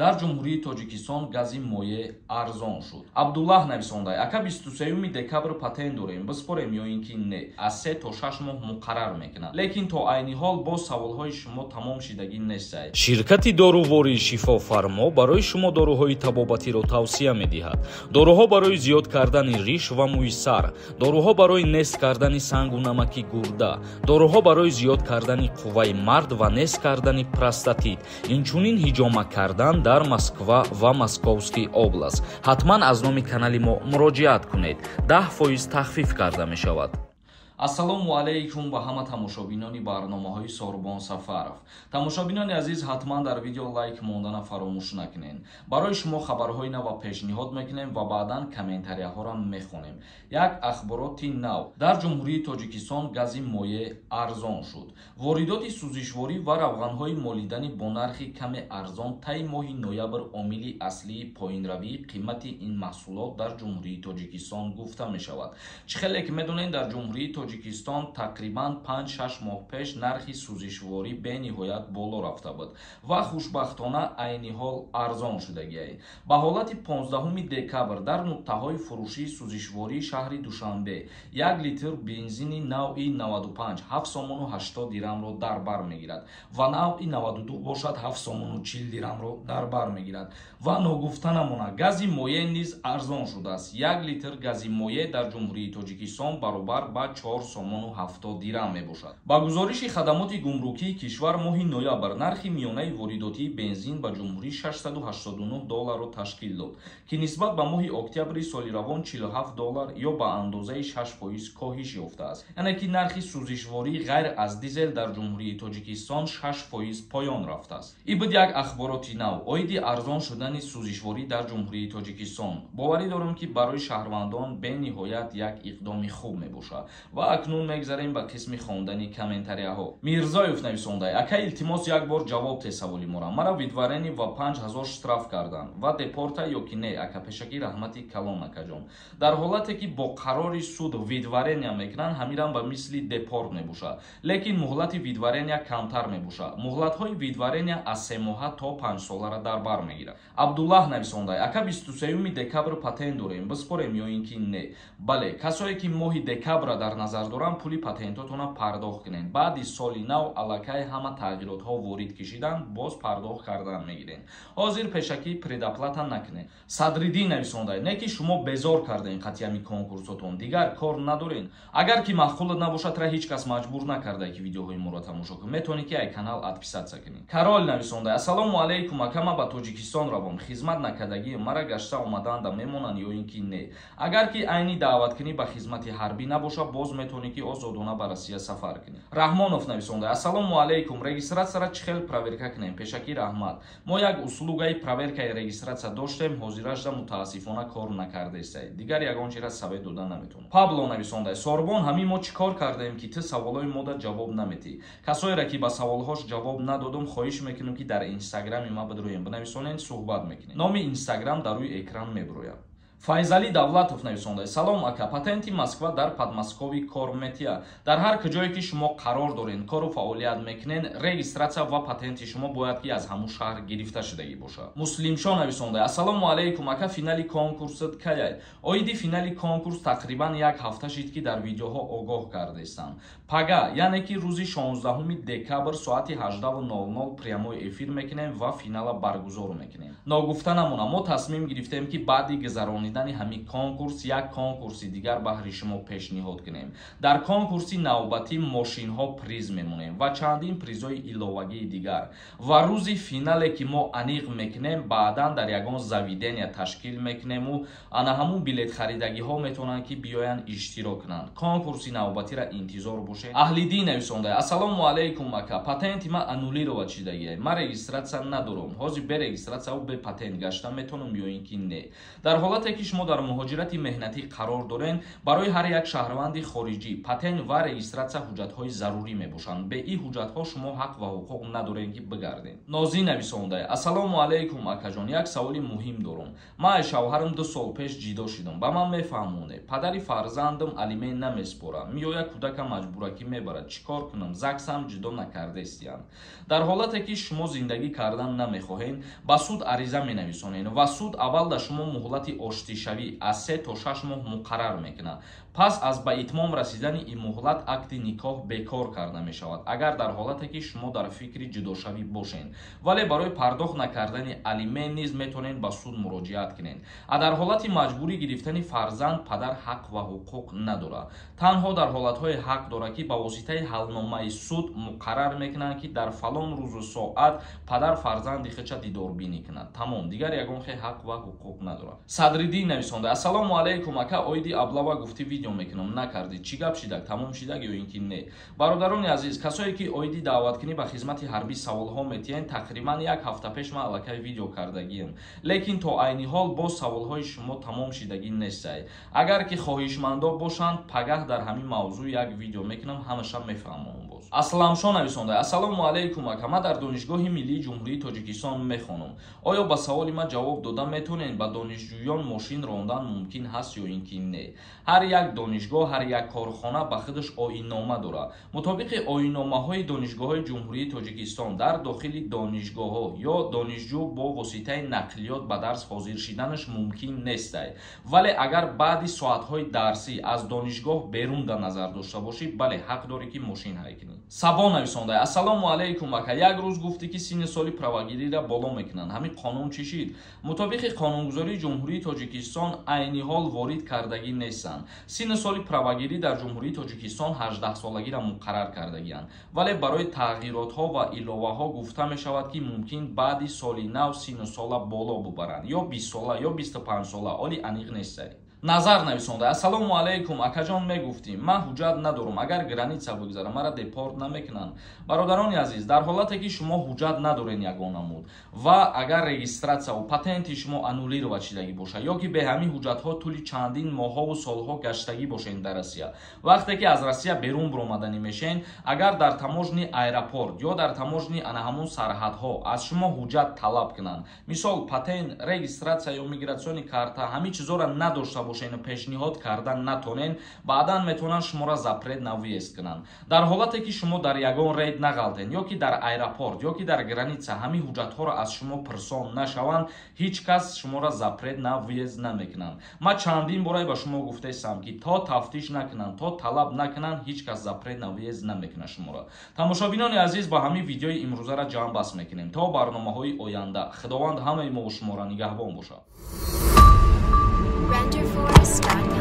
Дар Ҷумҳурии Тоҷикистон гази моеъ арзон шуд. Абдуллаҳ нависонда: ака, 23 декабр патент дорем, биспорем ё ин ки не? Аз 3 то 6 моҳ муқаррар мекунад, лекин то айни ҳол боз саволҳои шумо тамом шидагӣ нестад. Ширкати дорувории «Шифофармо» барои шумо доруҳои табобатиро тавсия медиҳад. Доруҳо барои зиёд кардани риш ва мӯи сар, доруҳо барои нест кардани сангу намаки гурда, доруҳо барои зиёд кардани қувваи мард ва нест кардани простатит, инчунин ҳиҷома кардан дар Москва ва Московский область. Ҳатман аз номи канали мо муроҷиат кунед, 10% тахфиф карда мешавад. Ассалому алайкум ба ҳама тамошобинони барномаҳои Сорбон Сафаров. Тамошобинони азиз, ҳатман дар видео лайк мондана фаромӯш накунед. Барои шумо хабарҳои нава пешниҳод мекунем ва баъдан комментарияҳоро мехонем. Як ахбороти нав: дар Ҷумҳурии Тоҷикистон гази моеъ арзон шуд. Воридоти сӯзишворӣ ва равғанҳои молиданӣ бо нархи каме арзон таи моҳи ноябр омили аслии поинравии қимати ин маҳсулот дар Ҷумҳурии Тоҷикистон гуфта мешавад. Чӣ хеле ки медонед, дар Ҷумҳурии Тоҷикистон тақрибан 5-6 моҳ пеш нархи сӯзишворӣ бениҳоят боло рафта буд ва хушбахтона айни ҳол арзон шудагиай. Ба ҳолати 15 декабр дар нуқтаҳои фурӯшии сӯзишвории шаҳри Душанбе 1 литр бензини навъи 95 7 сомону 80 дирамро дар бар мегирад ва навъи 92 бошад, 7 сомону 40 дирамро дар бар мегирад. Ва ногуфта намонад, гази моеъ низ арзон шудааст. 1 литр гази моеъ дар Ҷумҳурии Тоҷикистон баробар ба 4 сомону 70 дирам мебошад. Ба гузориши хадамоти гумрукии кишвар, моҳи ноябр нархи миёнаи воридотии бензин ба ҷумҳурӣ 689 долларро ташкил дод, ки нисбат ба моҳи октябри соли равон 47 доллар ё ба андозаи 6% коҳиш ёфтааст. Яъне ки нархи сӯзишворӣ ғайр аз дизел дар Ҷумҳурии Тоҷикистон 6% поён рафтааст. Ин буд як ахбороти нав оиди арзон шудани сӯзишворӣ дар Ҷумҳурии Тоҷикистон. Боварӣ дорам, ки барои шаҳрвандон бениҳоят як иқдоми хуб мебошад. Ва акнун мегзарем ба қисми хондани комментарияҳо. Мирзоев нависонда: ака, илтимос, як бор ҷавоб те саволи мора. Мара выдворение ва 5000 штраф кардан ва депорта ё ки не, ака? Пешакӣ раҳмати калон, акаҷон. Дар ҳолате ки бо қарори суд выдворения мекунанд, ҳамирам ба мисли депорт мебошад, лекин муҳлати выдворения камтар мебошад. Муҳлатҳои выдворения аз 3 моҳа то 5 солара дар бар мегирад. Абдуллаҳ нависонда: ака, 23 декабр патент дорем, биспорем ё ин ки не? Бале, касое ки моҳи декабрра дар назар доранд, пули патентотона пардохт кунед. Баъди соли нав аллакай ҳама тағйиротҳо ворид кашиданд, боз пардохт кардан мегиред. Ҳозир пешакӣ предоплата накунед. Садриддин нависонда: не ки шумо безор кардем қатъиями конкурсотон, дигар кор надорен? Агар ки маъқулат набошад, тра ҳеҷ кас маҷбур накарда, ки видеоҳои моро тамошо кун. Метавонӣ, ки ай канал отписаться кунӣ. Карол нависонда: ассалому алайкум, ака, ма ба Тоҷикистон равом, хизмат накардагӣ, мара гашта омаданда мемонанд ё ин ки не? Агар ки айни даъваткунӣ ба хизмати ҳарбӣ набошад, боз метавонӣ, ки озодона ба Россия сафар кунӣ. Раҳмонов нависонда: ассалому алайкум, регистратсияра чӣ хел проверка кунем? Пешакӣ раҳмат. Мо як услугаи проверкаи регистратсия доштем, ҳозирашда мутаассифона кор накардаестай. Дигар ягон чира совет дода наметавонам. Пабло нависонда: Сорбон, ҳамин мо чӣ кор кардаем, ки ту саволҳои мода ҷавоб наметӣ? Касоера ки ба саволҳош ҷавоб надодум, хоҳиш мекунем, ки дар инстаграми ма бидроем, бинависонед, суҳбат мекунем. Номи инстаграм дар рӯи экран мебирояд. Файзалӣ Давлатов нависонда: салом, ака, патенти Москва дар Подмосковье кор метия? Дар ҳар куҷое ки шумо қарор дорен, кору фаъолият мекунен, регистратсия ва патенти шумо бояд ки аз ҳамун шаҳр гирифта шудагӣ бошад. Муслимшо нависонда: ассалому алайкум, ака, финали конкурсат каяй? Оиди финали конкурс тақрибан як ҳафта шид, ки дар видеоҳо огоҳ кардестам. Пага, яъне ки рӯзи 16 декабр, соати 18:00 прямой эфир мекунем ва финала баргузор мекунем. Ногуфта намона, мо тасмим гирифтем, ки баъди гузаронидани ҳамин конкурс як конкурси дигар баҳри шумо пешниҳод кунем. Дар конкурси навбатӣ мошинҳо приз мемонем ва чандин призҳои иловагии дигар. Ва рӯзи финале ки мо аниқ мекунем, баъдан дар ягон заведения ташкил мекунему ана ҳамун билетхаридагиҳо метавонанд, ки биёянд, иштирок кунанд. Конкурси навбатиро интизор бошед. Аҳлиддин нависонда: ассалому алайкум, ака, патенти ма аннулировать шидагия, ман регистратсия надорам. Ҳозир бе регистратсияву бе патент гашта метавонам ё ин ки не? Дар ҳолате ки ки шумо дар муҳоҷирати меҳнатӣ қарор дорен, барои ҳар як шаҳрванди хориҷӣ патент ва регистратсия ҳуҷҷатҳои зарурӣ мебошанд. Бе ин ҳуҷҷатҳо шумо ҳақ ва ҳуқуқ надорем, ки бигардем. Нозӣ нависонда: «Ассалому алайкум, акаҷон, як саволи муҳим дорум. Ман аз шавҳарам 2 сол пеш ҷидо шудам. Ба ман мефаҳмоне, падари фарзандам алимент намеспорад, меояд, кӯдакам маҷбуракӣ мебарад. Чӣ кор кунам? ЗАГСам ҷудо накардаистиям». Дар ҳолате ки шумо зиндагӣ кардан намехоҳед, ба суд ариза менависонед ва суд аввал дар шумо муҳлати оштишавӣ аз 3 то 6 моҳ муқаррар мекунад. Пас аз ба итмом расидани ин муҳлат акди никоҳ бекор карда мешавад, агар дар ҳолате ки шумо дар фикри ҷудошавӣ бошед. Вале барои пардохт накардани алимент низ метавонед ба суд муроҷиат кунед. А дар ҳолати маҷбурӣ гирифтани фарзанд падар ҳақ ва ҳуқуқ надорад. Танҳо дар ҳолатҳое ҳақ дорад, ки ба воситаи ҳалномаи суд муқаррар мекунанд, ки дар фалон рӯзу соат падар фарзанди худша дидорбинӣ кунад. Тамом, дигар ягон хел ҳақ ва ҳуқуқ надорад. Садриддин нависонда: «Ассалому алайкум, ака, оиди облава гуфтӣ, видео мекунам, накардӣ. Чӣ гап шидак? Тамом шидак ё ин ки не?» Бародарони азиз, касое ки оиди даъваткунӣ ба хизмати ҳарбӣ саволҳо метиҳанд, тақрибан як ҳафта пеш ман аллакай видео кардагиам, лекин то айни ҳол боз саволҳои шумо тамом шидагӣ нестай. Агар ки хоҳишмандо бошанд, пагаҳ дар ҳамин мавзӯъ як видео мекунам, ҳамаша мефаҳмонам боз. Асламшо нависонда: «Ассалому алайкум, ака, ман дар Донишгоҳи миллии Ҷумҳурии Тоҷикистон мехонам. Оё ба саволи ман ҷавоб дода метавонед? Ба донишҷӯён мошин рондан мумкин ҳаст ё ин ки не?» Ҳар як донишгоҳ, ҳар як корхона ба худаш оиннома дорад. Мутобиқи оинномаҳои донишгоҳҳои Ҷумҳурии Тоҷикистон, дар дохили донишгоҳҳо ё донишҷӯ бо воситаи нақлиёт ба дарс ҳозир шиданаш мумкин нестай. Вале агар баъди соатҳои дарсӣ аз донишгоҳ берун дар назар дошта бошӣ, бале, ҳақ дорӣ, ки мошин ҳай кунӣ. Сабо нависонда: «Ассалому алайкум, ака, як рӯз гуфтӣ, ки синни соли правагириро боло мекунанд. Ҳамин қонун чӣ шид?» Мутобиқи қонунгузории Ҷумҳурии Тоҷикистон, айни ҳол ворид кардагӣ нестанд. Синни соли правагирӣ дар Ҷумҳурии Тоҷикистон 18-солагиро муқаррар кардагианд, вале барои тағйиротҳо ва иловаҳо гуфта мешавад, ки мумкин баъди соли нав синну сола боло бубаранд, ё 20 сола, ё 25 сола, оли аниқ нестай. Назар нависонда: «Ассалому алайкум, акаҷон, мегуфтӣ, ман ҳуҷҷат надорам, агар граница бигзарам, мара депорт намекунанд?» Бародарони азиз, дар ҳолате ки шумо ҳуҷҷат надорен ягон намуд ва агар регистратсияву патенти шумо аннулировать шидагӣ бошад ё ки бе ҳамин ҳуҷҷатҳо тӯли чандин моҳову солҳо гаштагӣ бошед дар Россия, вақте ки аз Россия берун биромаданӣ мешен, агар дар таможни аэропорт ё дар таможни ана ҳамун сарҳадҳо аз шумо ҳуҷҷат талаб кунанд, мисол патент, регистратсия ё миграционный карта, ҳамин чизҳоро надошта бошен, пешниҳод карда натонен, баъдан метавонанд шуморо запрет на въезд кунанд. Дар ҳолате ки шумо дар ягон рейд нағалтен ё ки дар аэропорт, ё ки дар граница ҳамин ҳуҷҷатҳоро аз шумо пирсон нашаванд, ҳеҷ кас шуморо запрет на въезд намекунанд. Ман чандин борае ба шумо гуфтаистам, ки то тафтиш накунанд, то талаб накунанд, ҳеҷ кас запрет на въезд намекунад шуморо. Тамошобинони азиз, ба ҳамин видеои имрӯзара ҷамъбаст мекунем. То барномаҳои оянда Худованд ҳамаи мову шуморо нигаҳбон бошад. Renderforest.com.